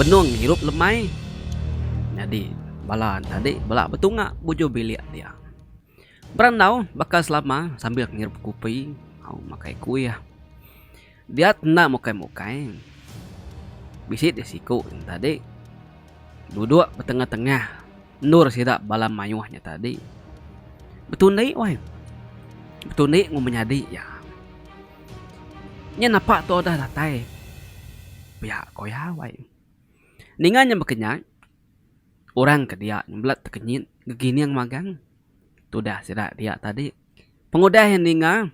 Benung ngirup lemai nyadi bala tadi bela betunga buju bilik dia. Berandau baka selama sambil ngirup kupi au makai kuih. Dia enda mukai-mukai bisi deh siku tadi duduk betengah-tengah endur sida bala mayuh nya tadi. Betundi weh. Betundi enggau menyadi iya. Nya napa tu udah datai pia ko iya weh. Ninga nya baka nya orang ke dia nyembelat tekenyit ngegining magang tudah sida dia tadi. Pengudah iya ninga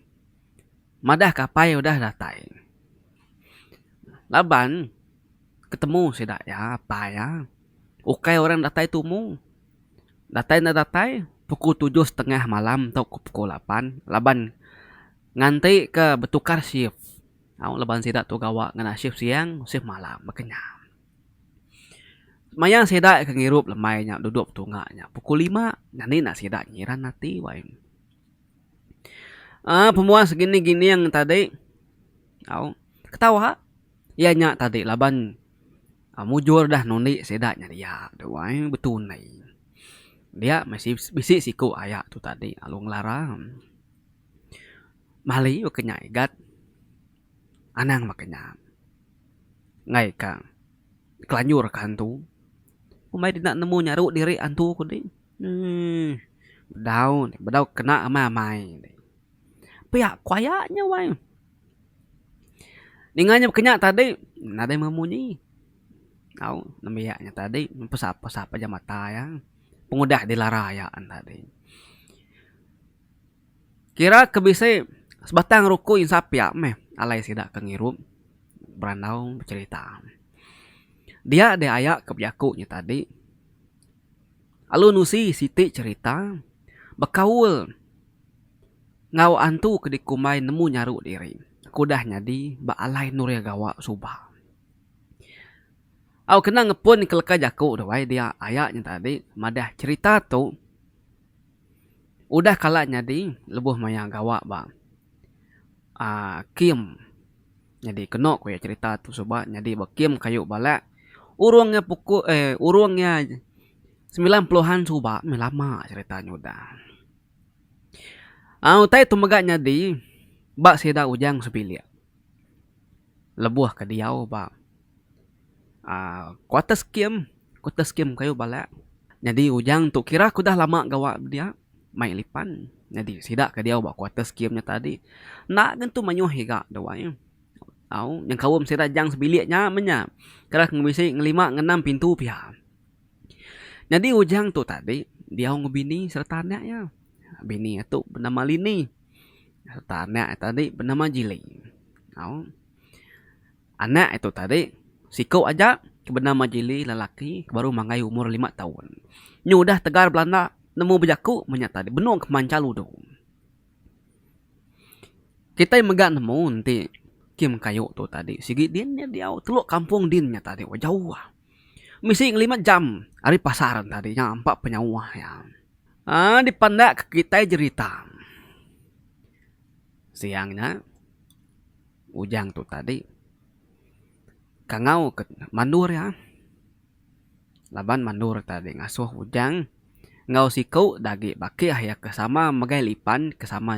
Madah ka apai udah datai. Laban ketemu sida iya apai iya ukai orang datai tumu. Datai enda datai pukul tujuh setengah malam tauka pukul lapan laban nganti ka betukar shift. Au laban sida tu gawa ngena shift siang shift malam baka nya. Maya sida ke ngirup lemai nya duduk betunga nya pukul lima nyadi enda sida nyiran ati wai. Aaa pemuas gini gining tadi au ketawa iya nya tadi laban mujur dah nundi sida nya dia tu ai betunai. Dia meh bisi siku aya tu tadi lalu ngelara mali baka nya igat anang baka nya enggai ka kelanjur ka antu. Umai dina nemu nyaru diri antu ku dih. Emm bedau bedau kena amai amai. Pia ku aya nya wai. Ninga nya baka nya tadi nadai meh munyi. Au nembiak nya tadi pesap pesap aja mata iya pengudah dilara iya tadi. Kira ke bisi sebatang ruku insap pia meh alai sida ke ngirup berandau becherita. Dia deh aya ke bejaku nya tadi. Lalu nusi siti cherita bekaul enggau antu ke dikumbai nemu nyaru diri ke udah nyadi ba alai Nuril gawa suba. Au kena ngepun ke leka jaku tu ai dia aya nya tadi madah cherita tu udah kala nyadi lebuh maya gawa ba aaa Kim. Nyadi kenu ku iya cherita tu suba nyadi ba kem kayu balak urung iya pukul eh urung iya semilan puluhan suba meh lama cherita nya udah. Aaa utai tu mega nyadi ba sida ujang sebilik lebuh ke diau ba aaa kuarter skim kuarter skim kayu balak. Nyadi ujang tu kira ke udah lama gawa dia mai lipan. Nyadi sida ke diau ba kuarter skim nya tadi enda tentu mayuh iga dua iya. Au nyengkaum sida jang sebilik nya meh nya kira ke bisi ngelima ngenam pintu pia. Nyadi ujang tu tadi diau enggau bini sereta anak iya. Bini iya tu benama Lini sereta anak iya tadi benama Jili. Au. Anak itu tadi siku aja ke benama Jili lelaki ke baru manggai umur lima taun. Nyu udah tegar belanda nemu bejaku meh nya tadi benung ke manchal udu. Kitai mega nemu enti Kim Kayu tu tadi sigi din nya diau teluk kampung din nya tadi jauh. Misi ngelima jam ari pasar tadi nya empa penyauh iya. Aaa dipandak ke kitai jerita. Siang nya. Ujang tu tadi kangau ke mandur iya laban mandur tadi ngasuh Ujang enggau siku da agi bakih iya ke sama megai lipan ke sama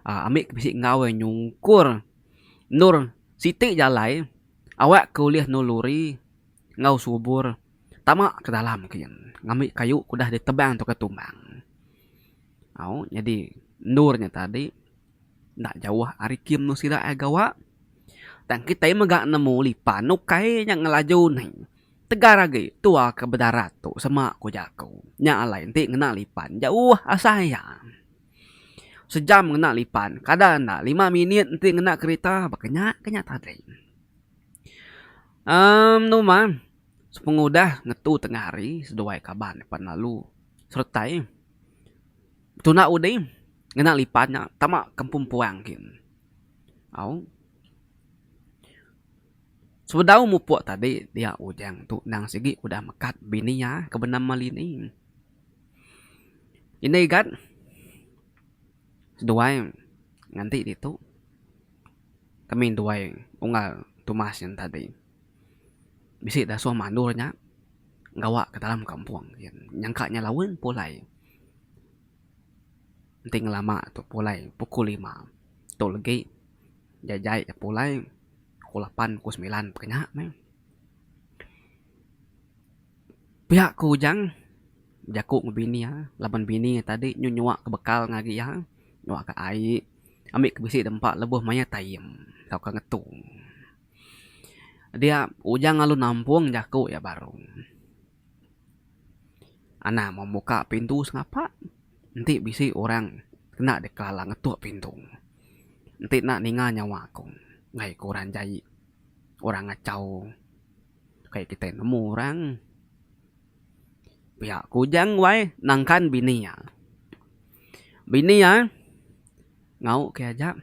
aaa ami ke bisi enggau iya nyungkur endur siti jalai awak ke ulih nuluri enggau subur tama ke dalam kiyen ngambi kayu ke udah ditebang tauka tumbang. Au nyadi endur nya tadi. Enda jauh ari kim nu sida ai gawa. Tang kitai mega nemu lipan ukai nya ngelaju ne. Tegar agi tua ke bedarat tu sema ku jaku. Nya alai enti ngena lipan jauh asai iya. Sejam ngena lipan kada enda lima minit enti ngena kerita baka nya ke nya tadi. Emm numa sepengudah ngetu tengah hari seduai kaban pan lalu seretai. Tunda udi ngena lipan nya tama kampung puang gin. Au. Sebedau mupuk tadi dia ujang tu endang sigi udah mekat bini iya ke benama Lini. Indai igat seduai nganti ditu kami duai unggal Tumas nyen tadi. Bisi dasuh mandur nya gawa ke dalam kampung nyangka nya laun pulai. Enti ngelama tu pulai pukul lima tu legi jai jai iya pulai pukul lapan pukul semilan pekenya meh. Pia ku Ujang bejaku ngan bini iya laban bini iya tadi nyu nyua ke bekal ngagai iya nyua ke ai ambi ke bisi dempa lebuh maya taim tauka ngetu. Dia Ujang lalu nampung jaku iya baru. Anang meh muka pintu sengapa enti bisi orang kena dikelala ngetuk pintu. Enti enda ninga nyawa aku ngaih ke orang jai orang ngachau kai kitai nemu orang. Pia ku Ujang wai nangkan bini iya. Bini iya ngau ke aja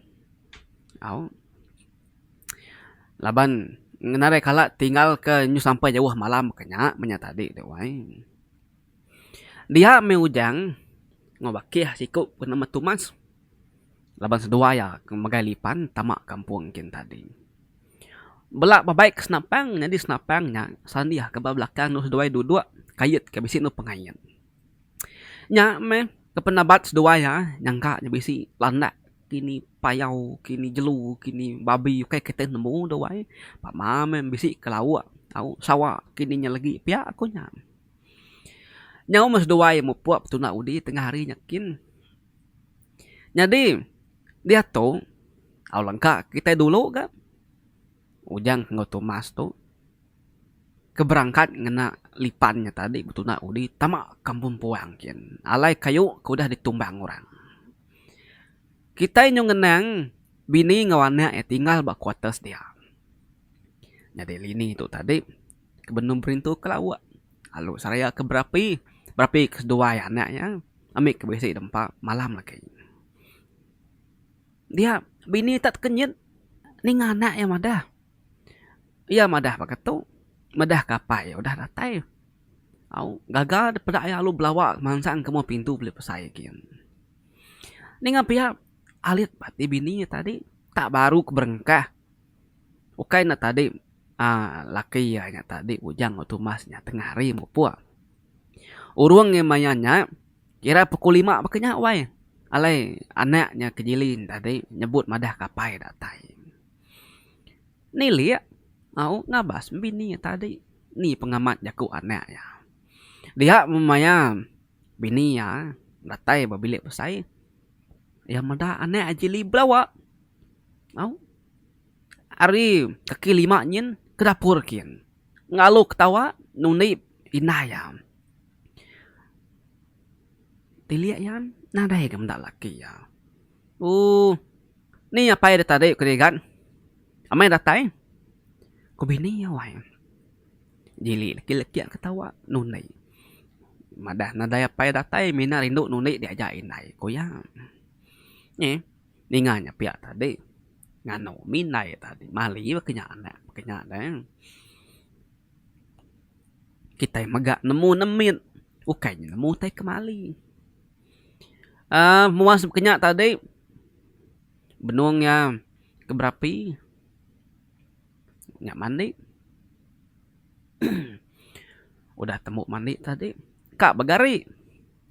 au. Laban nadai kala tinggal ke nyu sampai jauh malam ke nya meh nya tadi tu ai. Dia meh Ujang enggau bakih siku ke nama Tumas laban seduai iya ke megai lipan tama kampung kin tadi. Bela bebai ke senapang nyadi senapang nya sandih ke ba belakang endur seduai duduk kait ke bisi endur pengait. Nya meh ke penabat seduai iya nyangka nya bisi landak kini payau kini jelu kini babi ukai kitai nemu deh wai pama meh bisi ke lauk tau sawa kini nya legi pia ku nya. Nyau meh seduai mupuk betunda udi tengah hari nya kin. Nyadi diatu au lengka kitai dulu ga Ujang enggau Thomas tu. Ke berangkat ngena lipan nya tadi betunda udi tama kampung puang gin alai kayu ke udah ditumbang orang. Kitai nyu ngenang bini enggau anak iya tinggal ba kuarters dia. Nyadi lini tu tadi ke benung berintu ke lauk lalu seraya ke berapi, berapi ke seduai anak iya ami ke bisi dempa malam lagi. Dia bini tak tekenyit ninga anak iya madah. Iya madah baka tu, madah ke apai iya udah datai. Au gaga da peda iya lalu belawa mansang ke mua pintu bilik besai gin. Ninga pia alit ati bini iya tadi tak baru ke berengkah. Ukai ne tadi aaa laki iya nya tadi Ujang enggau Tumas nya tengah hari mupuk. Urung iya maya nya kira pukul lima baka nya wai alai anak nya ke jili ne tadi nyebut madah ke apai datai. Nilik au ngabas bini iya tadi ni pengamat jaku anak iya. Dia meh maya bini iya datai ba bilik besai iya meda anak jili belawa au ari kaki lima nyin ke dapur kin ngalu ketawa nundi indai iya. Tilik iya nadai ga meda laki iya. Ooh ni apai da tadi ku rigat amai datai ku bini iya wai. Jili laki laki ketawa nundi madah nadai apai datai mina rindu nundi diaja indai ku iya. Nyi ninga nya pia tadi nganu mindai tadi mali baka nya anak baka nya deh. Kitai mega nemu nemit ukai nya nemu tai kemali. Aaa muas baka nya tadi benung iya ke berapi nya mandi udah tembu mandi tadi ka begari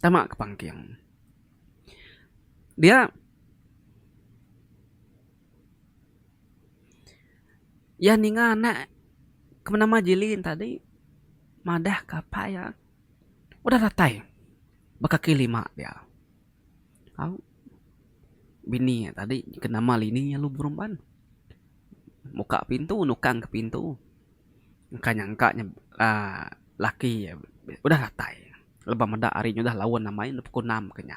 tama ke pangking. Dia iya ninga anak ke benama Jilin tadi madah ka apai iya udah datai. Bekaki lima dia. Au bini iya tadi ke nama lini lalu berumban muka pintu nukang ke pintu engka nyangka nya aaa laki iya udah datai lebuh meda hari nya udah laun amai pukul enam ke nya.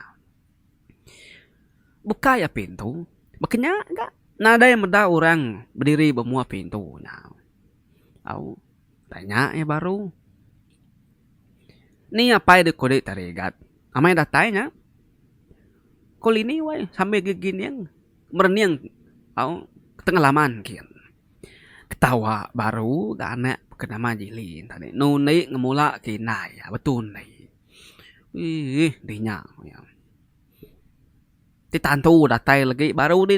Buka iya pintu baka nya ga nadai meda orang bediri ba mua pintu nya. Au tanya iya baru. Ni apai dek kudi tadi igat. Amai datai nya. Ko Lini wai sambil gegining merening au tengah laman gin. Ketawa baru ga anak ke nama Jili tadi nundi ngemula ke indai iya betundi. Eii dinya ku iya. Ti tantu datai legi baru di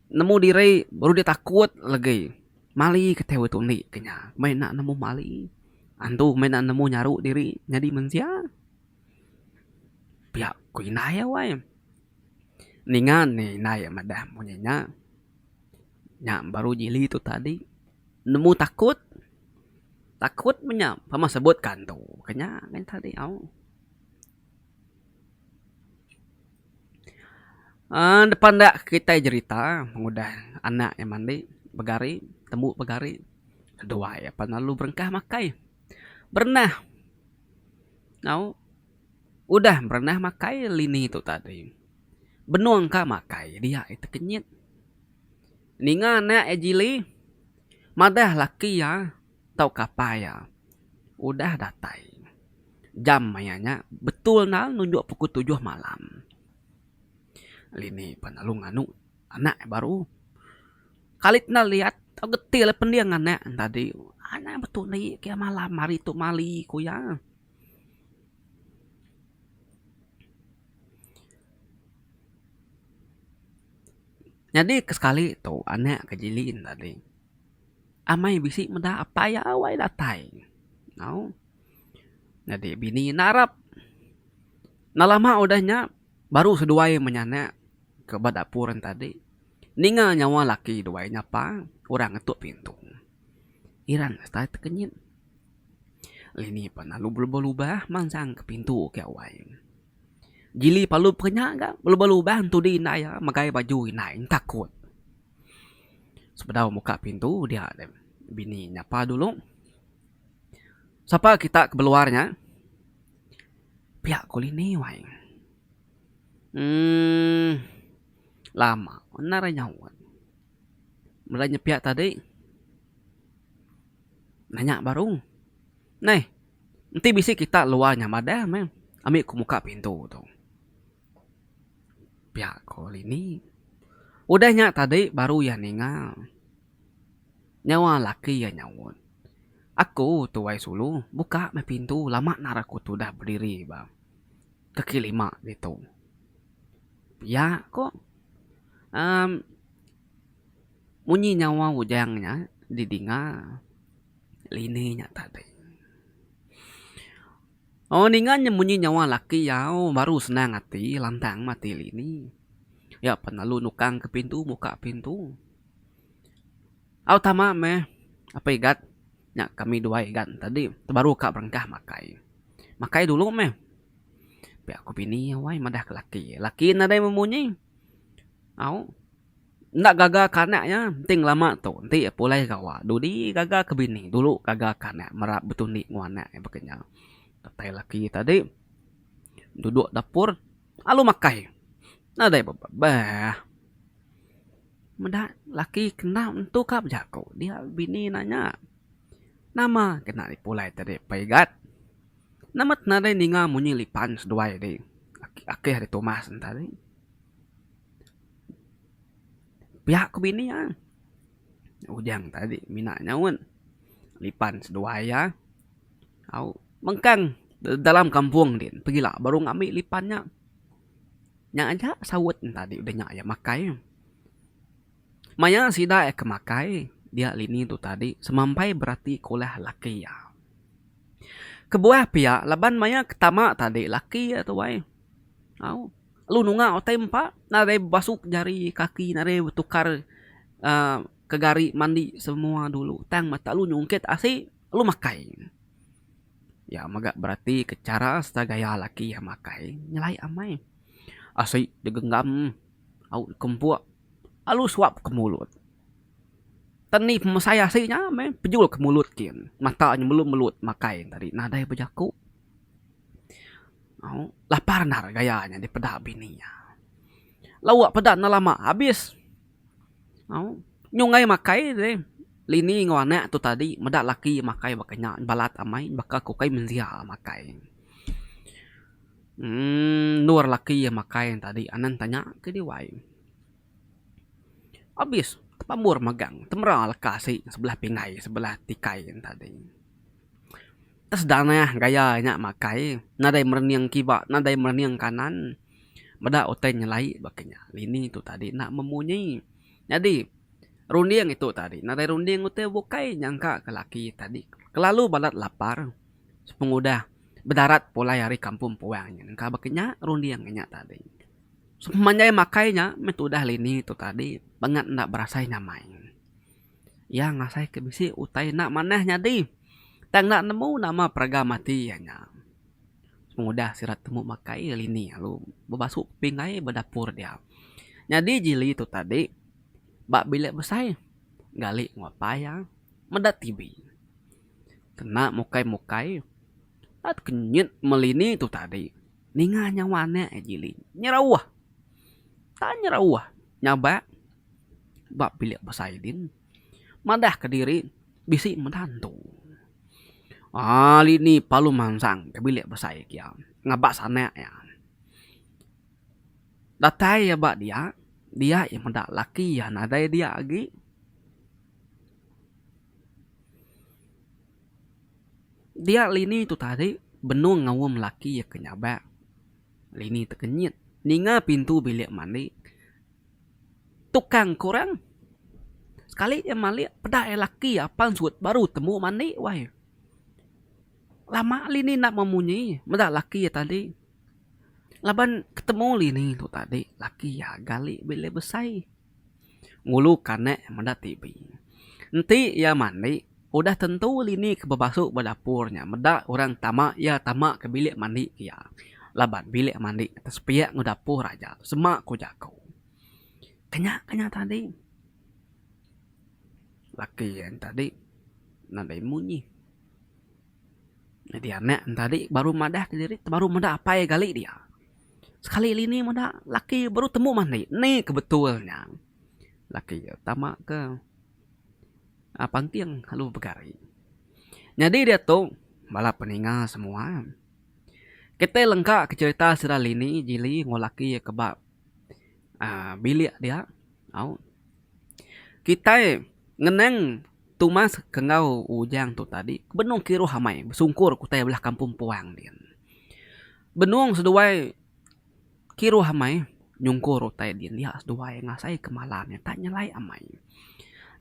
nemu diri baru di takut legi. Mali kitai betundi ke nya meh enda nemu mali. Antu meh enda nemu nyaru diri nyadi mensia. Pia ku indai iya wai. Ninga ne indai iya madah munyi nya, nya baru jili tu tadi nemu takut. Takut meh nya pama sebut ka antu ke nya tadi au. Aaa depan enda kitai jerita pengudah anak iya mandi begari tembu begari seduai iya pan lalu berengkah makai berenah au udah berenah makai lini tu tadi benung ka makai dia iya tekenyit ninga anak iya jili madah laki iya tauka apai iya udah datai. Jam maya nya betul endar nunjuk pukul tujuh malam. Lini pan lalu nganu anak baru. Kali enda liat tau getil pending anak tadi. Anak betundi ke malam hari tu mali ku iya. Nyadi ke sekali tu anak ke jilin tadi amai bisi meda apai iya wai datai. Au. Nyadi bini enda arap. Enda lama udah nya baru seduai menyanak ke ba dapur en tadi ninga nyawa laki duai nyapa orang ngetuk pintu. Iran sereta tekenyit. Lini pan lalu belubah-lubah mansang ke pintu ke awai. Jili palu pekenya ga belubah-lubah entudi indai iya megai baju indai takut. Sebedau muka pintu dia bini nyapa dulu. Sapa kita ke beluar nya? Pia ku Lini wai. Emm lama endar nyaut. Meda nya pia tadi nanya baru. Neh enti bisi kita luar nya madah meh ami ku muka pintu tu. Pia ku Lini. Udah nya tadi baru iya ninga. Nyawa laki iya nyaut. Aku tuai sulu buka meh pintu lama nar aku tudah bediri ba kaki lima ditu. Pia ko uhh munyi nyawa ujang nya didinga lini nya tadi. Oh ninga nya munyi nyawa laki iya baru senang ati lantang meh ati lini. Iya pan lalu nukang ke pintu muka pintu. Au tama meh apai igat nya kami duai igat tadi baru ka berengkah makai. Makai dulu meh. Pia ku bini wai madah ke laki. Laki nadai memunyi. Au enda gaga ke anak iya enti ngelama tu enti iya pulai gawa dudi gaga ke bini dulu gaga ke anak merap betundi enggau anak iya baka nya. Datai laki tadi duduk dapur lalu makai nadai bebah. Meda laki kena entu ka bejaku dia bini nanya nama kena dipulai tadi peigat. Nama nadai ninga munyi lipan seduai di akih ari Thomas ne tadi. Pia ku bini iya. Ujang tadi mina nyaut lipan seduai iya au mengkang dalam kampung din pegila baru ngambi lipan nya. Nya aja saut ne tadi udah nya iya makai. Maya sida iya ke makai dia lini tu tadi semampai berati ke ulah laki iya. Kebuah pia laban maya ke tama tadi laki iya tu ai au lalu nunga utai empa nadai bebasu jari kaki nadai betukar uhh ke gari mandi semua dulu tang mata lalu nyungkit asi lalu makai. Iya mega beratika chara sereta gaya laki iya makai nyelai amai. Asi digenggam au dikempuk lalu suap ke mulut. Teni pemesai asi nya meh pejul ke mulut kin mata nya melu-melu makai tadi nadai bejaku. Au lapar endar gaya nya dipeda bini iya. Lawa peda enda lama abis. Au nyunggai makai deh lini enggau anak tu tadi meda laki makai baka nya balat amai baka ke ukai mensia makai. Emm endur laki makai tadi anang tanya ke diwai. Abis tepambur megang temera leka asi sebelah pinggai sebelah tikai tadi. Tersedanah gaya nya makai nadai merening kiba nadai merening kanan meda utai nyelai baka nya lini tu tadi enda memunyi. Nyadi. Runding itu tadi nadai runding utai bukai nyangka ke laki tadi kelalu balat lapar sepengudah bedarat pulai ari kampung puang nya engka baka nya runding inya tadi. Sepemanjai makai nya meh tudah lini tu tadi bangat enda berasai nyamai. Iya ngasai ke bisi utai enda manah nyadi tang enda nemu nama peragam ati iya nya. Pengudah sida temu makai lini lalu bebasu pinggai ba dapur dia. Nyadi jili tu tadi ba bilik besai gali enggau apai iya meda TV. Kena mukai mukai at kenyit melini tu tadi ninga nyawa anak iya jili nyerauh. Tak nyerauh nyabak ba bilik besai din madah kediri bisi meda antu. Aaa lini palu mansang ke bilik besai kia ngabas anak iya. Datai iya ba dia, dia iya meda laki iya nadai dia agi. Dia lini tu tadi benung ngaum laki iya ke nyabak. Lini tekenyit ninga pintu bilik mandi. Tukang ke orang. Sekali iya malik peda iya laki iya pansut baru temu mandi wai. Lama lini enda memunyi meda laki iya tadi. Laban ketemu lini tu tadi laki iya gali bilik besai. Ngulu ke anak meda TV. Enti iya mandi udah tentu lini ke bebasu ba dapur nya meda orang tama iya tama ke bilik mandi iya. Laban bilik mandi tesepiak enggau dapur aja sema ku jaku. Kenya kenya tadi laki iya tadi nadai munyi. Nyadi anak ne tadi baru madah kediri baru meda apai gali dia. Sekali lini meda laki baru temu mandi ni ke betul nya. Laki iya tama ke aaa panting lalu begari. Nyadi diatu bala peninga semua kitai lengka ke cherita sida lini jili enggau laki iya ke ba aaa bilik dia au. Kitai ngenang Tumas ke enggau Ujang tu tadi benung kiruh amai besungkur ke utai belah kampung puang din. Benung seduai kiruh amai nyungkur utai din dia seduai ngasai ke malam nya tak nyelai amai.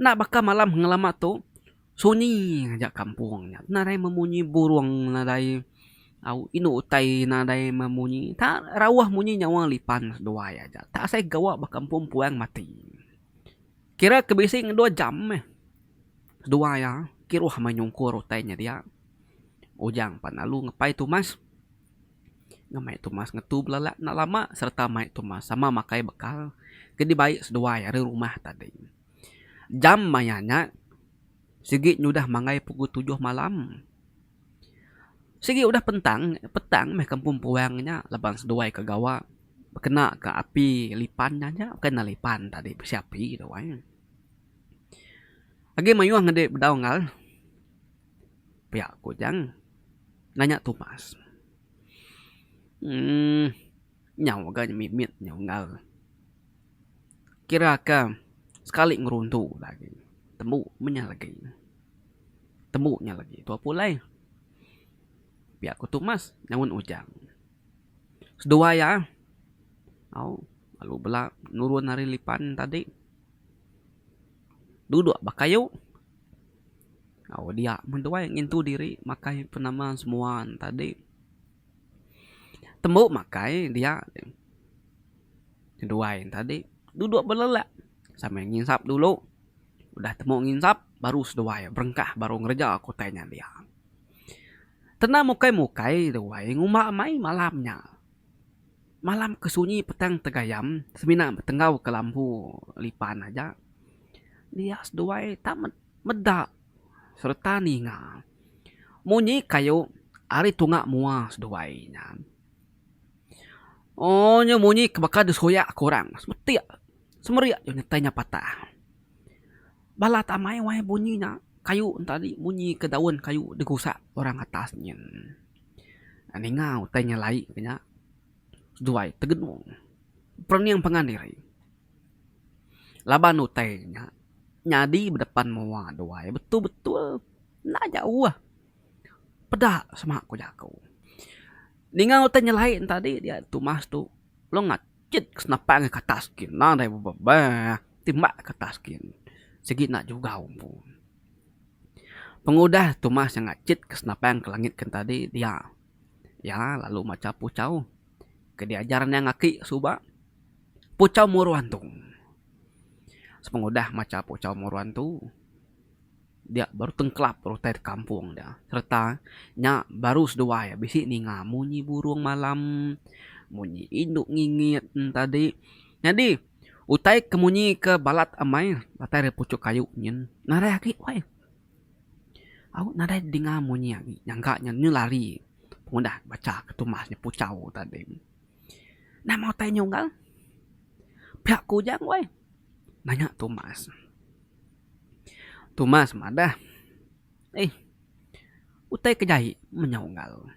Enda baka malam ngelama tu Sunyi aja kampung nya nadai memunyi burung nadai au indu utai nadai memunyi tak rauh munyi nyawa lipan seduai aja tak asai gawa ba kampung puang mati. Kira ke bisi ngedua jam meh seduai iya kiruh meh nyungkur utai nya dia. Ujang pan lalu ngepai Tumas ngemai Tumas ngetu belelak enda lama sereta mai Tumas sama makai bekal ke dibai seduai ari rumah tadi. Jam maya nya sigi nyudah manggai pukul tujuh malam. Sigi udah pentang petang meh kampung puang nya laban seduai ke gawa bekena ka api lipan nya aja bukan ne lipan tadi bisi api tu ai. Agi mayuh ngedi bedau enggau pia ku Jang nanya Thomas. Uhh nyau ga mimit nyau enggau. Kira ka sekali ngerundu lagi tembu meh nya lagi. Tembu nya lagi tua pulai. Pia ku Thomas nyaun Ujang. Seduai iya au lalu bela nurun ari lipan tadi duduk ba kayu au dia meh duai ngintu diri makai penama semua ne tadi. Tembu makai dia. Seduai tadi duduk belelak sambil nginsap dulu. Udah temu nginsap baru seduai berengkah baru ngereja ke utai nya dia. Tena mukai mukai duai ngumba amai malam nya. Malam ke sunyi petang tegayam semina betenggau ke lampu lipan aja. Dia seduai tak meda sereta ninga munyi kayu ari tunga mua seduai nya. Oh nya munyi ke baka disoyak ke orang semetik semerik je nyetai nya patah. Balat amai wai bunyi nya kayu ne tadi munyi ke daun kayu digusak orang atas nyin. Ninga utai nyelai ke nya seduai tegenung perening pangan diri. Laban utai nya nyadi ba depan mua duai betul betul enda jauh. Peda sema ku jaku. Ninga utai nyelai ne tadi dia Tumas tu lalu ngachit senapang ke atas gin nadai bebeh timbak ke atas gin. Sigi enda jugau empu. Pengudah Thomas nya ngachit ke senapang ke langit ken tadi dia iya lalu macha puchau ke diajar niang aki suba puchau muru antu. Sepengudah macha puchau muru antu dia baru tengkelap utai da kampung dia sereta nya baru seduai bisi ninga munyi burung malam munyi indu ngingit tadi. Nyadi utai ke munyi ke balat amai datai ari puchuk kayu nyin nadai agi weh. Au nadai dinga munyi agi nyangka nya nyu lari pengudah bacha ke tumas nya puchau tadi. Nama utai nya unggal? Pia ku ujang weh nanya Tumas. Tumas madah, Eh, utai ke jai meh nya unggal.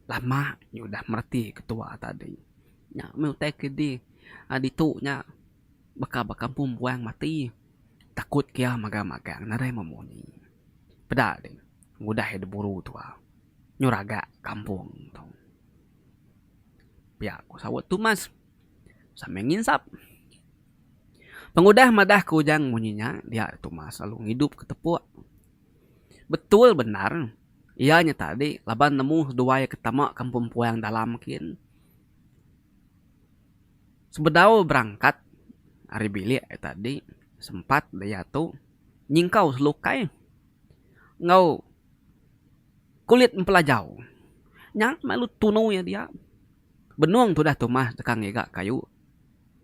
Lama nya udah mereti ketua tadi. Nya meh utai ke di ditu nya baka ba kampung buang mati takut ke iya magang-magang nadai memunyi. Peda deh ngudah iya diburu tua nyuragak kampung tu. Pia ku saut Tumas sambil nginsap. Pengudah madah ke Ujang munyi nya, dia Thomas lalu ngidup ke tepuk. Betul bendar, iya nya tadi laban nemu seduai ke tama kampung puang dalam kin. Sebedau berangkat ari bilik iya tadi, sempat iya tu nyingkau selukai enggau kulit empelajau. Nya meh lalu tunu iya dia. Benung tudah Thomas deka ngiga kayu.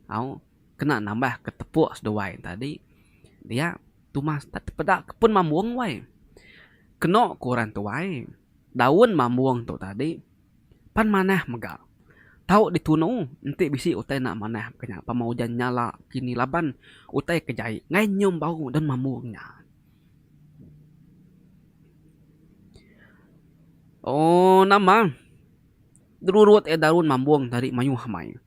Au kena nambah ke tepuk seduai tadi dia Tumas tak tepeda ke pun mambung wai. Keno ku orang tuai daun mambung tu tadi pan manah mega tau ditunu enti bisi utai enda manah ke nya pama ujan nyala kini laban utai ke jai ngai nyium bau daun mambung nya. Ooh nama derurut iya daun mambung tadi mayuh amai.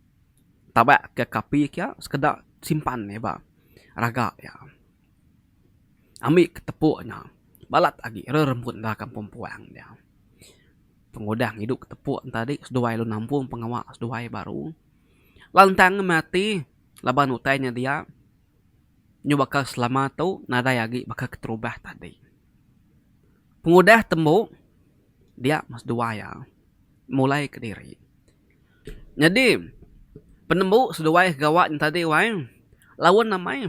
Tabak ke kapi kia sekeda simpan iya ba raga iya. Ambi ke tepuk nya balat agi rerembut enda kampung puang dia. Pengudah ngidup ke tepuk ne tadi seduai lalu nampung pengawa seduai baru. Lantang meh ati laban utai nya dia nyu baka selama tu nadai agi baka keterubah tadi. Pengudah tembu dia meh seduai iya mulai kediri. Nyadi, penembu seduai gawa nya tadi wai, laun amai.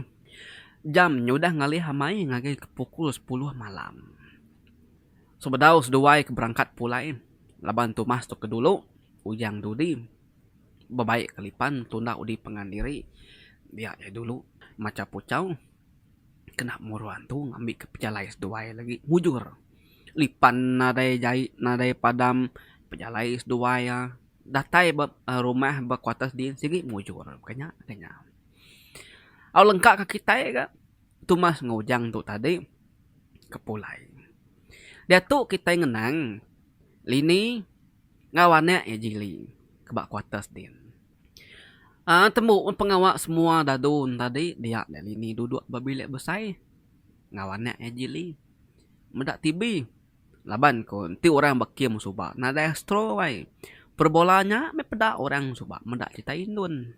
Jam nya udah ngalih amai ngagai ke pukul sepuluh malam. Sebedau seduai ke berangkat pulai laban Thomas tu ke dulu, Ujang dudi bebai ke lipan tunda udi pangan diri dia iya dulu macha puchau kena muru antu ngambi ke pejalai seduai lagi mujur. Lipan nadai jai nadai padam pejalai seduai iya datai ba rumah ba kuarters din sigi mujur ka nya ka nya. Au lengka ka kitai ga Thomas enggau Ujang tu tadi ke pulai. Diatu kitai ngenang Lini enggau anak iya Jili ke ba kuarters din. Aaa tembu pengawa semua dadu ne tadi dia Lini duduk ba bilik besai enggau anak iya Jili. Meda TV laban ko enti orang ba kem suba nadai astro ai. Perbola nya meh peda orang suba meda cerita indon.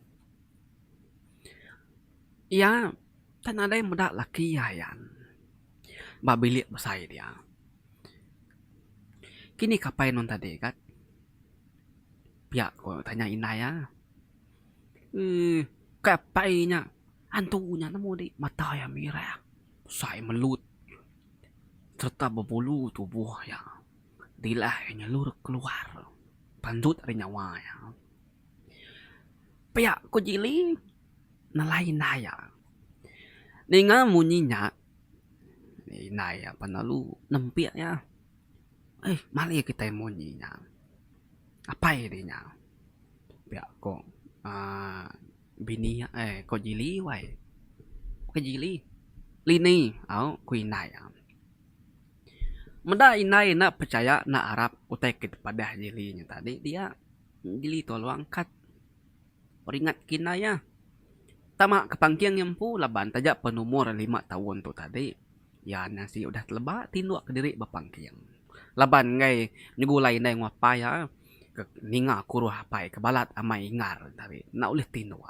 Iya tak nadai meda laki iya ayan ba bilik besai dia. Kini kapai nun tadi kat pia ko tanya indai iya. Eee kapai nya antu nya nemu di mata iya mirah besai melut. Sereta bebulu tubuh iya dilah iya nyelur keluar pansut ari nyawa iya. Pia ku Jili nelai indai iya. Ninga munyi nya indai iya pan lalu nempik iya. Eh mali kitai munyi nya apai dih nya pia ku uhh Bini iya eh ko Jili wai. Bukai Jili, Lini au ku indai iya. Meda indai enda pechaya enda arap utai ke dipadah Jili nya tadi dia Jili tu lalu angkat ringat ke indai iya. Tama ke pangking iya empu laban taja pen umur lima taun tu tadi iya nya sigi udah teleba tinduk kediri ba pangking. Laban enggai nyegulai indai enggau apai iya. Ke ninga kuruh apai ke balat amai ingar tadi enda ulih tinduk.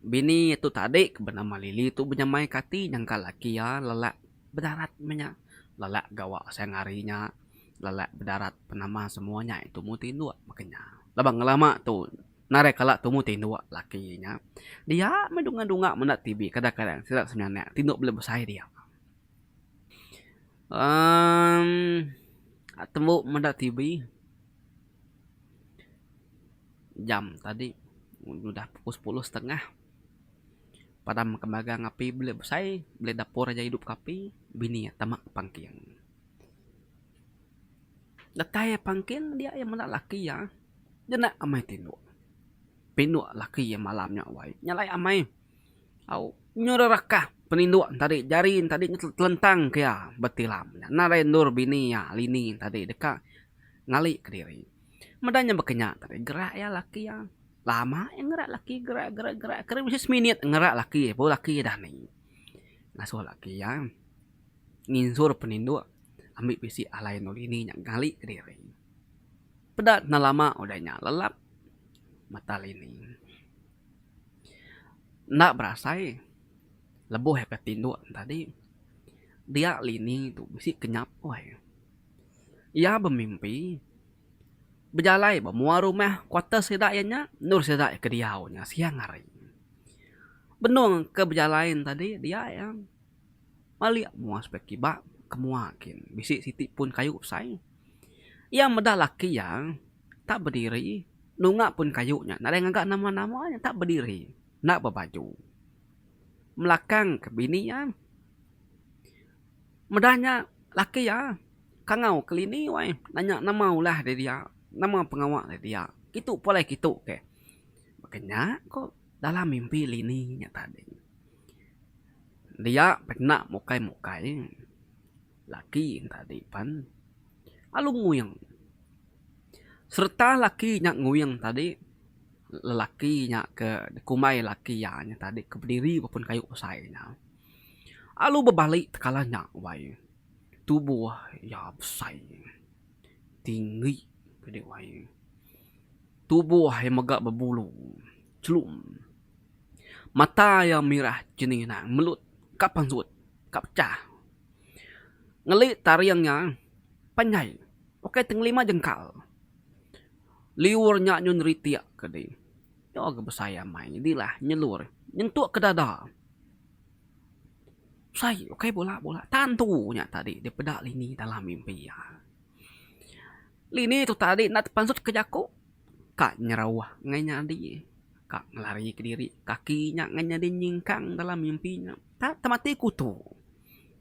Bini iya tu tadi ke benama Lily tu benyamai ke ati nyangka laki iya lelak bedarat meh nya. Lelak gawa siang hari nya, lelak bedarat penama semua nya tumu tinduk baka nya. Laban ngelama tu nadai kala tumu tinduk laki nya. Dia meh dunga-dunga menda TV kadang-kadang sida semenyanak tinduk bela besai dia. Emm tembu meda TV. Jam tadi udah pukul sepuluh setengah padam ke magang api beli besai beli dapur aja idup ke api bini iya tama pangking. Datai iya pangking dia iya meda laki iya jenak amai tinduk. Pinduk laki iya malam nya wai nyelai amai au nyererekah peninduk tadi jari tadi telentang ke iya betilam nadai endur bini iya lini tadi deka ngali kediri. Meda nya baka nya tadi gerak iya laki iya. Lama iya ngerak laki gerak gerak gerak kira bisi seminit ngerak laki baru laki iya dani. Ngasuh laki iya nginsur peninduk ambi bisi alai endur ini nya ngali kediri. Peda enda lama udah nya lelap mata lini. Enda berasai lebuh iya ke tinduk tadi dia lini tu bisi kenyap weh. Iya bemimpi bejalai ba mua rumah kuarter sida iya nya endur sida ke diau nya siang hari. Benung ke bejalai ne tadi dia iya malik mua sebelah kiba ke mua kin bisi siti pun kayu besai. Iya meda laki iya tak bediri nunga pun kayu nya nadai ngaga nama nama nya tak bediri enda bebaju. Melakang ke bini iya. Meda nya laki iya kangau kelini wai nanya nama ulah diri dia nama pengawa diri dia kitu pulai kitu ke. Baka nya ko dalam mimpi lini nya tadi. Dia pekena mukai mukai laki tadi pan lalu nguing. Sereta laki nya nguing tadi lelaki nya ke dikumbai laki iya nya tadi ke bediri ba pun kayu besai nya. Alu bebali tekala nya wai tubuh iya besai tinggi ke wai. Tubuh iya mega bebulu chelum. Mata iya mirah jeni ne melut ka pansut ka pecah. Ngeli taring iya panjai ukai tengelima jengkal. Liur nya nyun ritik ke dih. Nyau ga besai amai dilah nyelur nyentuk ke dada. Sai ukai bula bula tantu nya tadi dipeda lini dalam mimpi iya. Lini tu tadi enda tepansut ke jaku ka nyerauh ngai nyadi ka ngelari kediri kaki nya ngai nyadi nyingkang dalam mimpi nya tak temati kutu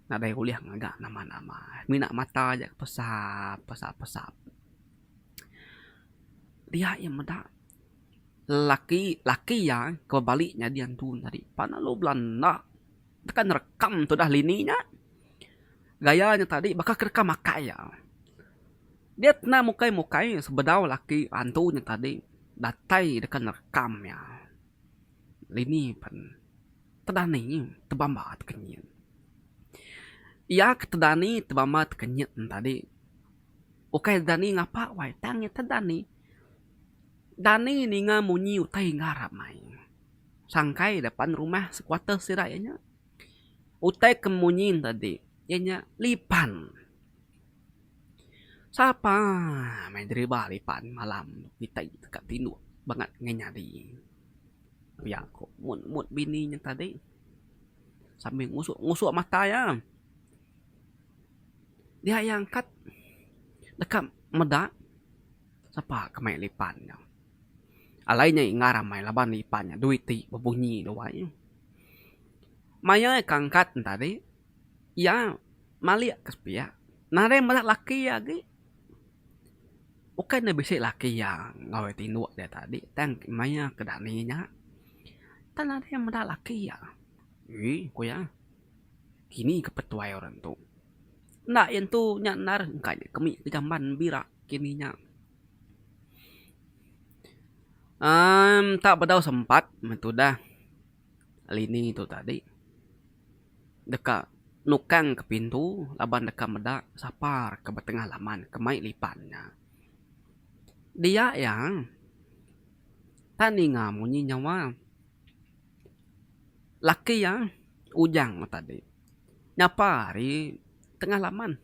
nadai ulih ngaga nama nama mina mata aja pesap pesap pesap. Dia iya meda. Lelaki laki iya ke bebali nyadi antu tadi pan lalu belanda deka nerekam tudah lini nya. Gaya nya tadi baka ke deka makai iya. Dia tena mukai mukai sebedau laki antu nya tadi datai deka nerekam iya. Lini pan tedani tebamba tekenyit. Iya ke tedani tebamba tekenyit ne tadi ukai dani ngapa wai tang iya tedani. Dani ninga munyi utai enggau ramai. Sangkai depan rumah sekuarter sida iya nya. Utai ke munyi ne tadi iya nya lipan. Sapa meh deriba lipan malam kitai deka tinduk bangat ngai nyadi. Pia ku mut mut bini nya tadi sambil ngusuk ngusuk mata iya. Dia iya angkat deka meda. Sapa ke mai lipan nya. Alai nya ingar amai laban lipan nya duit ti bebunyi duai. Maya ke angkat ne tadi iya malik ke sepiak nadai meda laki iya agi. Ukai ne bisi laki iya enggau iya tinduk dia tadi tang maya ke dani nya tang nadai meda laki iya. Eii ku iya kini ke petuai orang tu. Enda iya entu nya endar engka nya kemi ke jamban bira. Kini nya. Emm tak bedau sempat meh tudah lini tu tadi deka nukang ke pintu laban deka meda sapa ke ba tengah laman ke mai lipan nya. Dia iya tak ninga munyi nyawa. Laki iya Ujang tadi nyapa ari tengah laman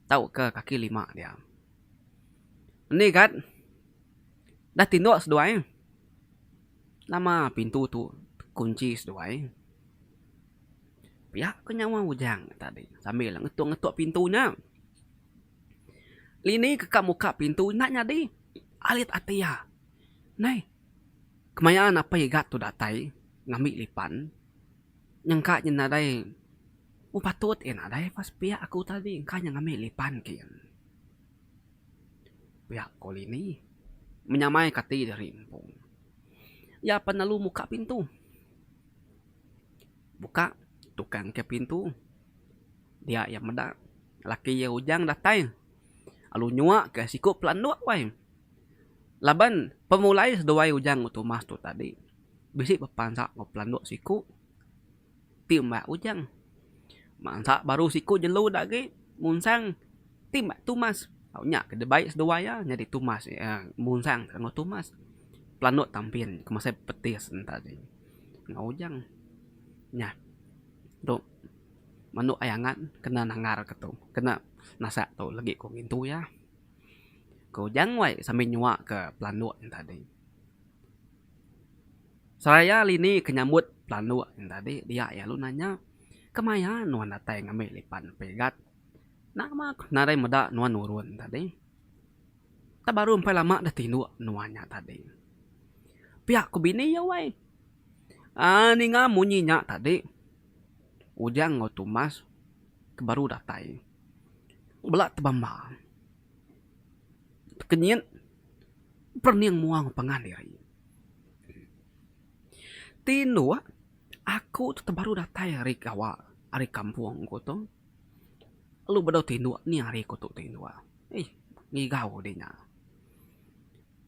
tauka kaki lima dia. Endi gat dah tinduk seduai nama pintu tu kunchi seduai. Pia ko nyawa Ujang tadi sambil ngetuk-ngetuk pintu nya. Lini ke ka muka pintu enda nyadi alit ati iya. Nai kemaya apai igat tu datai ngambi lipan nyangka nya nadai meh patut iya nadai pas pia aku tadi engka nya ngambi lipan kin. Pia ko Lini menyamai ke ati diri empu. Iya pan lalu muka pintu. Buka tukang ke pintu dia iya meda laki iya Ujang datai lalu nyua ke siku pelanduk wai. Laban pemulai seduai Ujang enggau Thomas tu tadi bisi bepansa enggau pelanduk siku ti mba Ujang. Mansa baru siku jelu da agi munsang ti mba Thomas. Nya ke dibai seduai iya nyadi Thomas munsang enggau Thomas. Pelanduk tampin ke masai betis ne tadi. Enggau ujang. Nyah. Tu manuk ai angat kena nangar ke tu kena nasak tu legi ku ngintu iya. Ku ujang wai sambil nyua ke pelanduk nya tadi. Seraya lini ke nyambut pelanduk nya tadi dia iya lalu nanya kemaya nuan datai ngambi lipan pegat. Nama ku nadai meda nuan nurun tadi. Tak baru empai lama deh tinduk nuan nya tadi. Pia ku bini iya wai. Aaa ninga munyi nya tadi Ujang enggau Tumas ke baru datai bela tebamba tekenyit perening mua enggau pangan diri. Tinduk aku tu baru datai ari gawa ari kampung ku tu lalu bedau tinduk ni hari ku tu tinduk. Eih ngigau dih nya.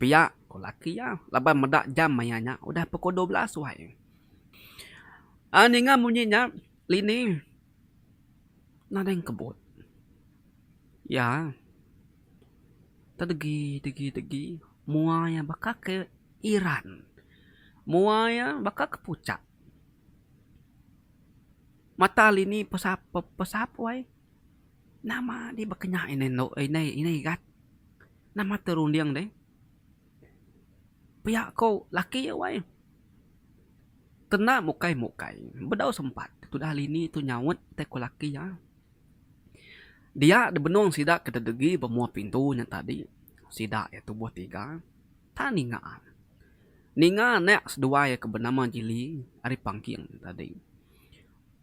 Pia ku laki iya laban meda jam maya nya udah pukul 12 wai. Aaa ninga munyi nya Lini nadai engkebut. Iya tedegi degi degi mua iya baka ke iran. Mua iya baka ke puchat. Mata Lini pesap pesap wai. Nama dih baka nya indai endo indai indai igat. Nama te runding deh. Pia ko laki iya wai. Kena mukai mukai bedau sempat tudah lini tu nyaut tai ko laki iya. Dia da benung sida ke dedegi ba mua pintu nya tadi sida iya tubuh tiga tak ninga. Ninga anak seduai ke benama Jili ari pangking tadi.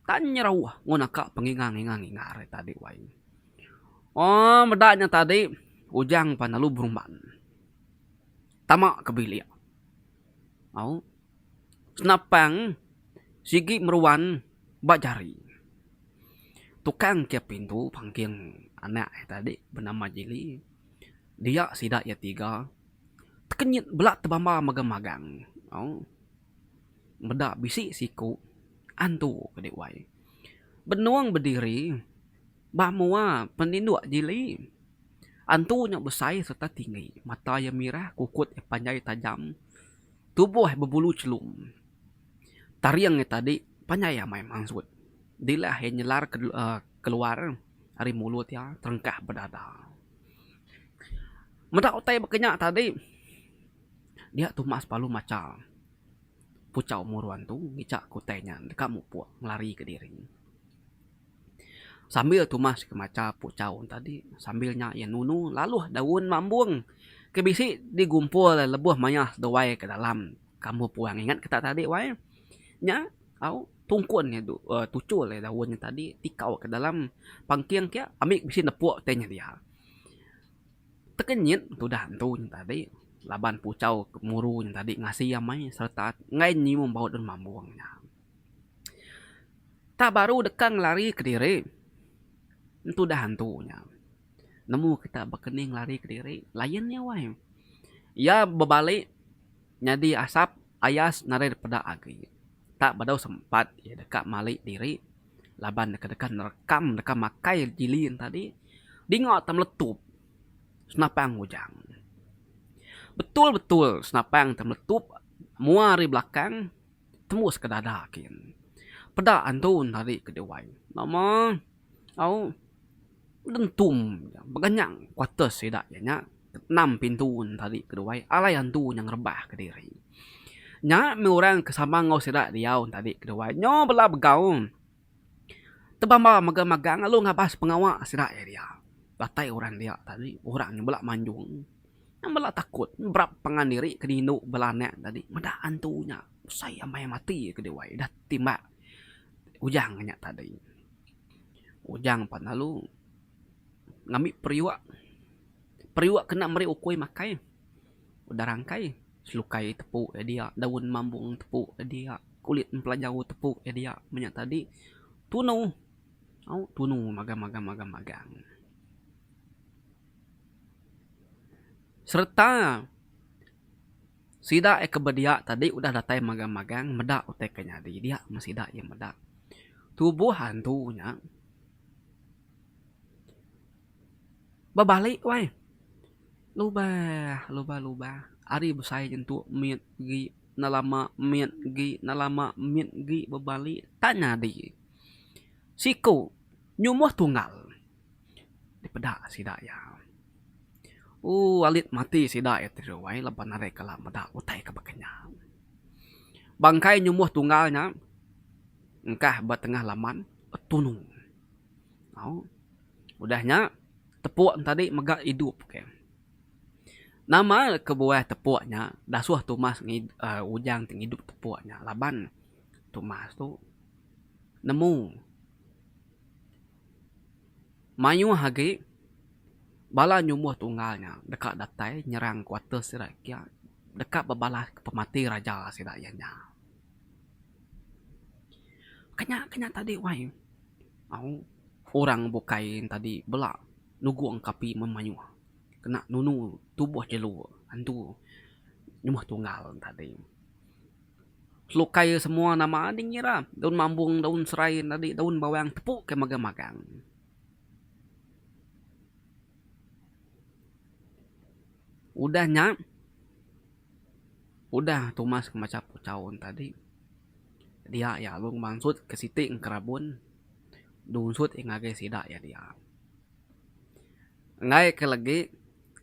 Tan nyerauh enggau naka penginga nginga nginga ari tadi wai. Ooh meda nya tadi Ujang pan lalu berumban tama ke bilik. Au senapang sigi meruan ba jari. Tukang ke pintu pangking anak iya tadi benama Jili dia sida iya tiga tekenyit bela tebamba magang-magang. Au. Meda bisi siku antu ke dek wai. Benung bediri ba mua peninduk jili. Antu nya besai sereta tinggi. Mata iya mirah, kukut iya panjai tajam. Tubuh iya bebulu chelum. Taring iya tadi panjai amai mansut. Dilah iya nyelar keluar ari mulut iya terengkah ba dada. Meda utai baka nya tadi. Dia Thomas lalu macha puchau muru antu ngicha ke utai nya deka mupuk ngelarika diri. Sambil Thomas ke macha puchau tadi sambil nya iya nunu laluh daun mambung ke bisi digumpul lebuh maya seduai ke dalam kampung puang ingat kita tadi wai. Nya au tungkun iya tuchul iya daun nya tadi tikau ke dalam pangking kia ami bisi nepuk utai nya dia. Tekenyit tudah entu nya tadi laban puchau ke muru nya tadi ngasi amai sereta enggai nyium bau dun mambung nya. Tak baru deka ngelari kediri entudah antu nya. Nemu kita baka ni ngelari kediri lain iya wai. Iya bebali nyadi asap ayas nadai dipeda agi. Tak bedau sempat iya deka mali diri laban deka deka nerekam deka makai jili ne tadi dinga te meletup senapang ujang. Betul betul senapang te meletup mua ari belakang. Tembus ke dada kin. Peda antu enti ke duai. Nama au dentum beganyang kuarters sida iya nya enam pintu enti ke duai alai antu nya ngerebah kediri. Nya meh orang ke sama enggau sida diau enti ke duai nyo bela begau. Tebamba mega magang lalu ngabas pengawa sida iya dia. Datai orang dia tadi orang nya bela manjung. Nya bela takut berap pangan diri ke nindu bala anak tadi meda antu nya besai amai mati ke diwai dah timbak ujang nya tadi. Ujang pan lalu ngambi periuk, periuk kena meri ukui makai udah rangkai selukai tepu iya dia daun mambung tepu iya dia. Kulit empelajau tepu iya dia menya tadi tunu au tunu magang magang magang magang. Sereta sida ke bedia tadi udah datai magang magang meda utai ke nyadi dia meh sida iya meda tubuh antu nya. Bebali weh lubah lubah lubah ari besai nyentuk mit gi enda lama mit gi enda lama mit gi bebali tak nyadi. Siku nyumuh tunggal dipeda sida iya. Ooh alit mati sida iya ti ruai laban nadai kala meda utai ke baka nya. Bangkai nyumuh tunggal nya engkah ba tengah laman tunu. Au. Udah nya tepuk tadi mega idup ke. Nama kebuah tepuk nya dasuh Thomas uhh Ujang ti ngidup tepuk nya laban Thomas tu nemu mayuh agi bala nyumbuh tunggal nya deka datai nyerang kuarter sida kiya deka bebalas pemati raja sida iya nya. Kenya kenya tadi wai au orang bukai tadi bela nugong ka api memayuh kena nunu tubuh jelu antu nyuh tunggal tadi. Selukai semua nama ding ira daun mambung daun serai tadi daun bawang tepu ke magang magang. Udah nya udah Thomas macha puchau tadi dia iya lalu mansut ke siti engkerabun diunsut iya ngagai sida iya dia. Enggai ke legi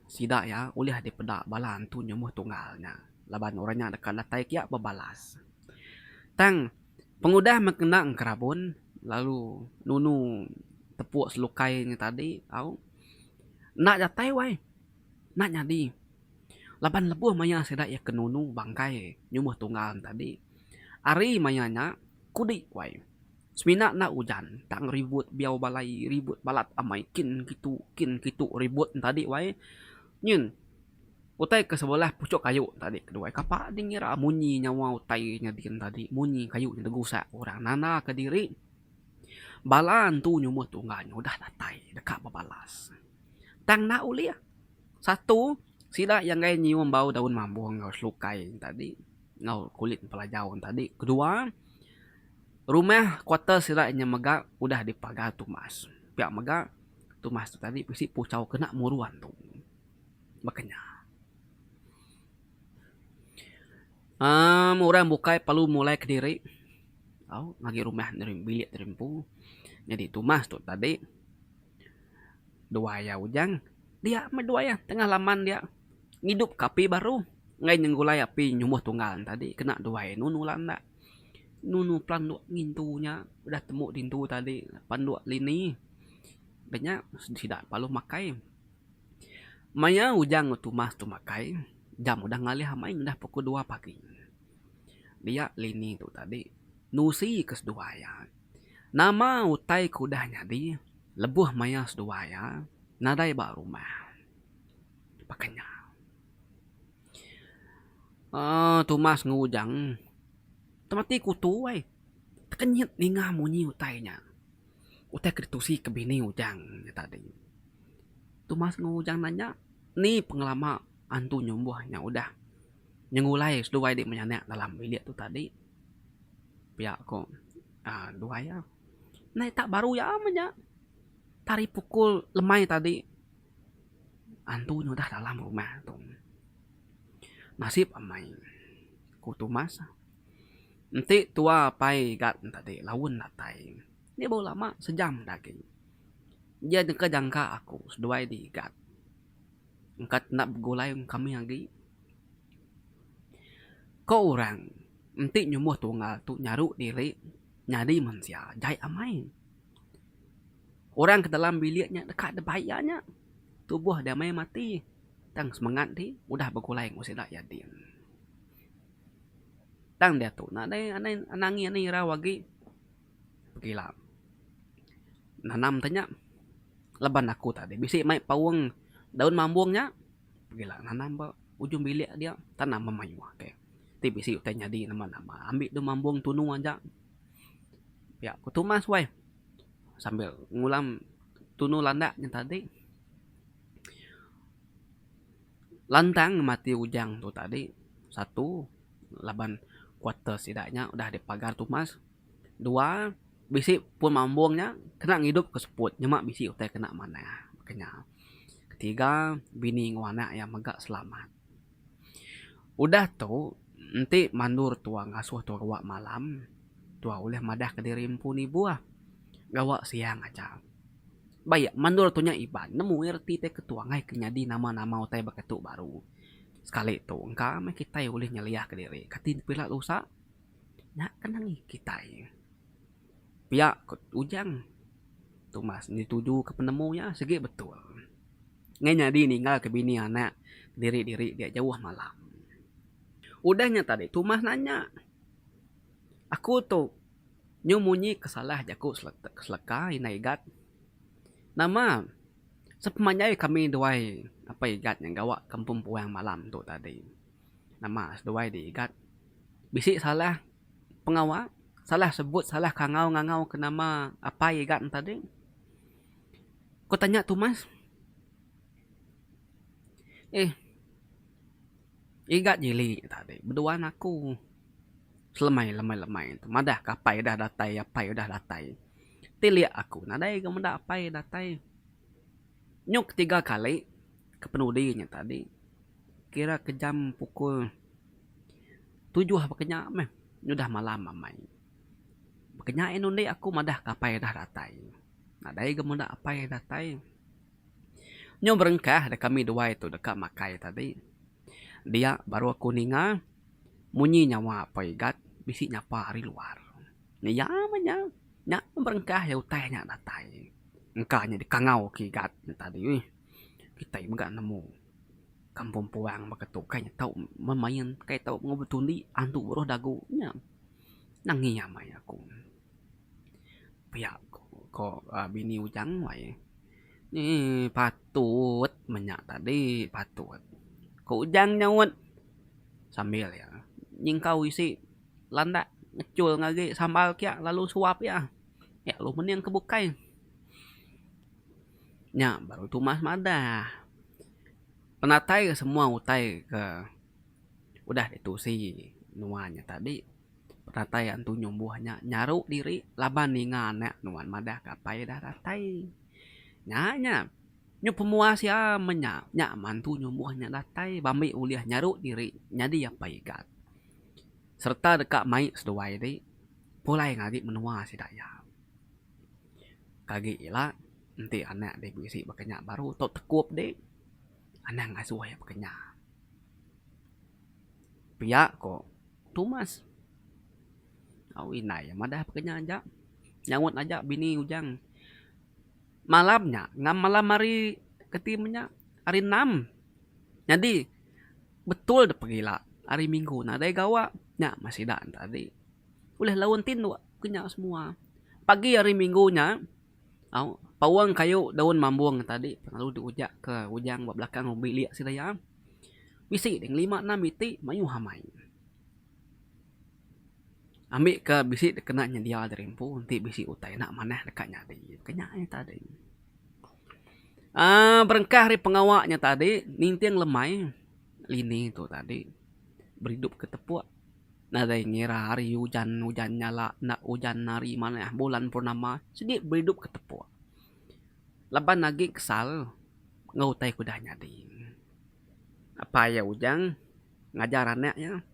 sida iya ulih dipeda bala antu nyumuh tunggal nya laban orang nya deka datai kiya bebalas. Tang pengudah meh kena engkerabun lalu nunu tepuk selukai nya tadi au enda datai wai enda nyadi laban lebuh maya sida iya ke nunu bangkai nyumuh tunggal ne tadi ari maya nya kudi wai. Semina enda ujan tang ribut biau balai ribut balat amai kin kitu kin kitu ribut ne tadi wai nyin utai ke sebelah puchok kayu tadi keduai kapa ding ira munyi nyawa utai nyadi ne tadi munyi kayu nya digusak orang nanda ke diri bala antu nyumuh tungga nya udah datai deka bebalas tang enda ulih satu sida iya enggai nyium bau daun mambung enggau selukai tadi enggau kulit pelajau tadi kedua. Rumah kuarter sida inya mega udah dipagar Tumas. Pia mega Tumas tu tadi bisi puchau kena muru antu. Baka nya. Aaa orang bukai perlu mulai kediri au ngagai rumah bilik diri empu. Nyadi Tumas tu tadi duai iya ujang dia meh duai iya tengah laman dia ngidup ka api baru enggai nyenggulai api nyumuh tunggal tadi kena duai nunu landa. Nunu pelanduk ngintu nya udah tembu dintu tadi panduk lini da nya sida lalu makai. Maya ujang enggau Thomas tu makai jam udah ngalih amai ngenah pukul dua pagi. Dia lini tu tadi nusi ke seduai iya. Nama utai ke udah nyadi lebuh maya seduai iya nadai ba rumah. Baka nya. Aaa Thomas enggau Ujang temati kutu ai tekenyit ninga munyi utai nya. Utai ke ditusi ke bini Ujang nya tadi. Thomas enggau Ujang nanya ni pengelama antu nyumbuh nya udah nyengulai seduai di menyanak dalam bilik tu tadi. Pia ko aaa duai iya. Ndai tak baru iya meh nya. Tari pukul lemai tadi. Antu nya udah dalam rumah tu. Nasib amai ku Thomas. Enti tua apai Igat tadi laun datai. Ni baru lama sejam da agi. Iya deka jangka aku seduai di Igat. Engka enda begulai kami agi. Ko orang enti nyumbuh tunggal tu nyaru diri nyadi mensia jai amai. Orang ke dalam bilik nya deka dibai iya nya. Tubuh dia meh mati tang semengat ti udah begulai enggau sida iya din. Tang diatu nadai anang anang irau agi pegila. Nanam te nya laban aku tadi bisi mai paung daun mambung nya pegila nanam ba ujung bilik dia tanam mayuh agi. Ti bisi utai nyadi nama nama ambi daun mambung tunu aja. Pia ku Thomas weh sambil ngulam tunu landak nya tadi. Lantang mati ujang tu tadi satu laban kuarter sida nya udah dipagar Thomas. Dua bisi pun mambung nya kena ngidup ke seput nyema bisi utai kena manah ke nya. Ketiga bini enggau anak iya mega selamat. Udah tu enti mandur tua ngasuh tua gawa malam tua ulih madah kediri empu nibuh gawa siang aja. Baik mandor tu nya Iban nemu iya reti tai ketua enggai ke nyadi nama nama utai baka tu baru. Sekali tu engka meh kitai ulih nyeliah kediri kati ne pila lusa nya ke nangi kitai. Pia ku Ujang Thomas dituju ke penemu iya sigi betul. Enggai nyadi ninggal ke bini anak diri diri dia jauh malam. Udah nya tadi Thomas nanya aku tu. Nyu munyi ke salah jaku seleka indai Igat. Nama sepemanjai kami duai apai Igat nya gawa kampung puang malam tu tadi. Nama seduai di Igat bisi salah pengawa salah sebut salah kangau ngangau ke nama apai Igat ne tadi. Ku tanya Thomas. Eh Igat jili tadi beduan aku. Selemai lemai lemai tu madah ka apai udah datai apai udah datai. Tilik aku nadai ga meda apai datai. Nyuk ketiga kali ke penudi nya tadi kira ke jam pukul tujuh baka nya meh nyudah malam amai. Baka nya ain undi aku madah ka apai udah datai. Nadai ga meda apai datai. Nyau berengkah da kami duai tu deka makai tadi. Dia baru aku ninga munyi nyawa Apai Igat bisi nyapa ari luar. Iya meh nya, nya berengkah iya utai nya datai. Engka nya dikangau ke Igat nya tadi uih. Kitai mega nemu kampung puang baka tu kai nya tau memain kai tau enggau betundi antu baruh dagu nya. Nangi amai aku. Pia ko bini Ujang wai. Eii patut meh nya tadi patut. Ku Ujang nyaut sambil iya nyingkau isi landak ngechul ngagai sambal kiya lalu suap iya. Iya lalu mening ke bukai. Nya baru Thomas madah penatai semua utai ke udah ditusi nuan nya tadi. Datai antu nyumbuh nya nyaru diri laban ninga anak nuan madah ka apai dah datai. Nya nya nyu pemuas iya menya nya meh antu nyumbuh nya datai bambi ulih nyaru diri nyadi apai igat sereta deka mai seduai ti pulai ngagai menua sida iya. Ke agi ila enti anak dih bisi baka nya baru tau tekup dih anang ngasuh iya baka nya. Pia ko Thomas. Au indai madah peka nya aja. Nyaut aja bini Ujang. Malam nya ngam malam hari keti meh nya hari enam. Nyadi betul dep pegila hari minggu nadai gawa nya meh sida ne tadi. Ulih laun tinduk ke nya semua. Pagi hari minggu nya au paung kayu daun mambung tadi lalu diujak ke Ujang ba belakang bilik sida iya. Bisi deh ngelima enam iti mayuh amai. Ambi ke bisi dikena nyendia diri empu enti bisi utai enda manah deka nyadi. Ke nya iya tadi. Aaa berengkah ari pengawa nya tadi ninting lemai lini tu tadi beridup ke tepuk nadai ngira hari ujan ujan nyala enda ujan hari manah bulan purnama sigi beridup ke tepuk. Laban agi kesal enggau utai ke udah nyadi. Apai iya Ujang ngajar anak iya.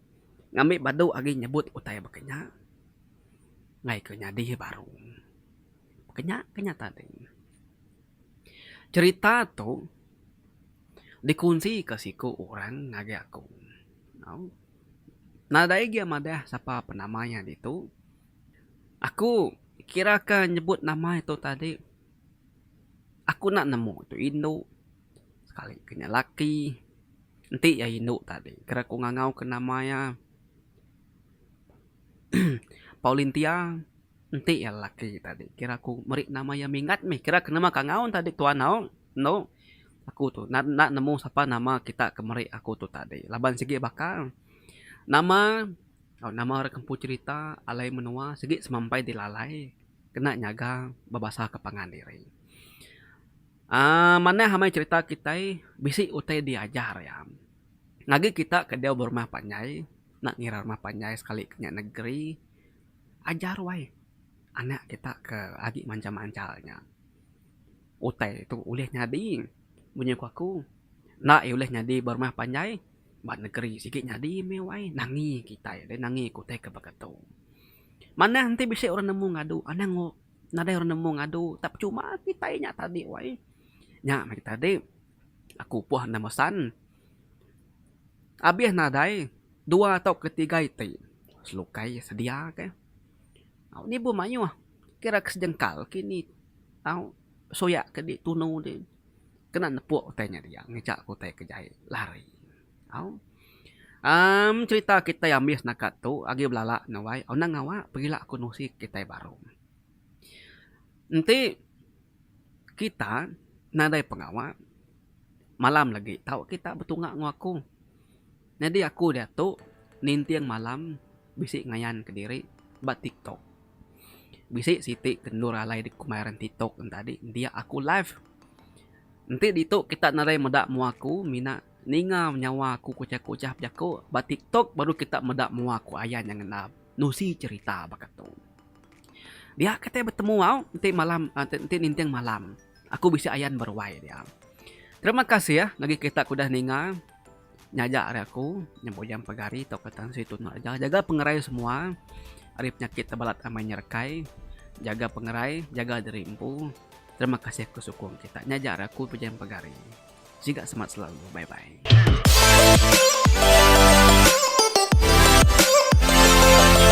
Ngambi badu agi nyebut utai baka nya ngaika ke nyadi baru. Baka nya ke nya tadi. Cherita tu dikunsika siku orang ngagai aku. Nadai agi madah sapa penama iya ditu. Aku kira ka nyebut nama itu tadi aku enda nemu tu indu sekali ke nya laki. Enti iya indu tadi kira ku ngangau ke nama iya Pauline Tia. Enti iya lelaki tadi kira ku meri nama iya Minggat mih kira ke nama kangau tadi tuan au endo aku tu enda nemu sapa nama kita ke meri aku tu tadi laban sigi baka nama nama orang ke empu cerita alai menua sigi semampai dilalai kena nyaga bebasa ke pangan diri. Aaa manah amai cerita kitai bisi utai diajar iya. Agi kita ke diau berumah panjai enda ngira rumah panjai sekali ke nya negeri. Ajar wai anak kita ke agi manchal-manchal nya. Utai tu ulih nyadi munyi ku aku enda iya ulih nyadi ba rumah panjai ba negeri sigi nyadi meh wai nangi kitai deh nangi ke utai ke baka tu. Manah enti bisi orang nemu ngadu anang nadai orang nemu ngadu tak percuma kitai nya tadi wai. Nya meh tadi aku puh enda mesan. Abih nadai dua tauka tiga iti selukai sedia ke. Au nibuh mayuh kira ke sejengkal kini au suyak ke di tunu di kena nepuk utai nya dia ngecha ke utai ke jai lari. Au um cherita kitai ambis naka tu agi belala ne wai au nang ngawa pegila ku nusi kitai baru. Enti kita nadai pengawa. Malam lagi tau kita betunga enggau aku. Nyadi aku diatu ninting malam bisi ngayan kediri ba tiktok. Bisi siti ke endur alai dikumbai orang tiktok ne tadi dia aku live. Enti ditu kita nadai meda mua aku mina ninga nyawa aku kuchah-kuchah bejaku ba tiktok baru kita meda mua aku ayan nya ngena nusi cherita baka tu. Dia kitai betemu au enti malam enti ninting malam. Aku bisi ayan beruai dia. Terima kasih ngagai kita ke udah ninga nyaja ari aku nya Bujang Pegari tauka Tan Sri Tun Raja. Jaga pengerai semua ari penyakit te balat amai nyerekai. Jaga pengerai, jaga diri empu. Terima kasih ke sukung kita. Nyaja ari aku Bujang Pegari. Siga semat selalu. Bye bye.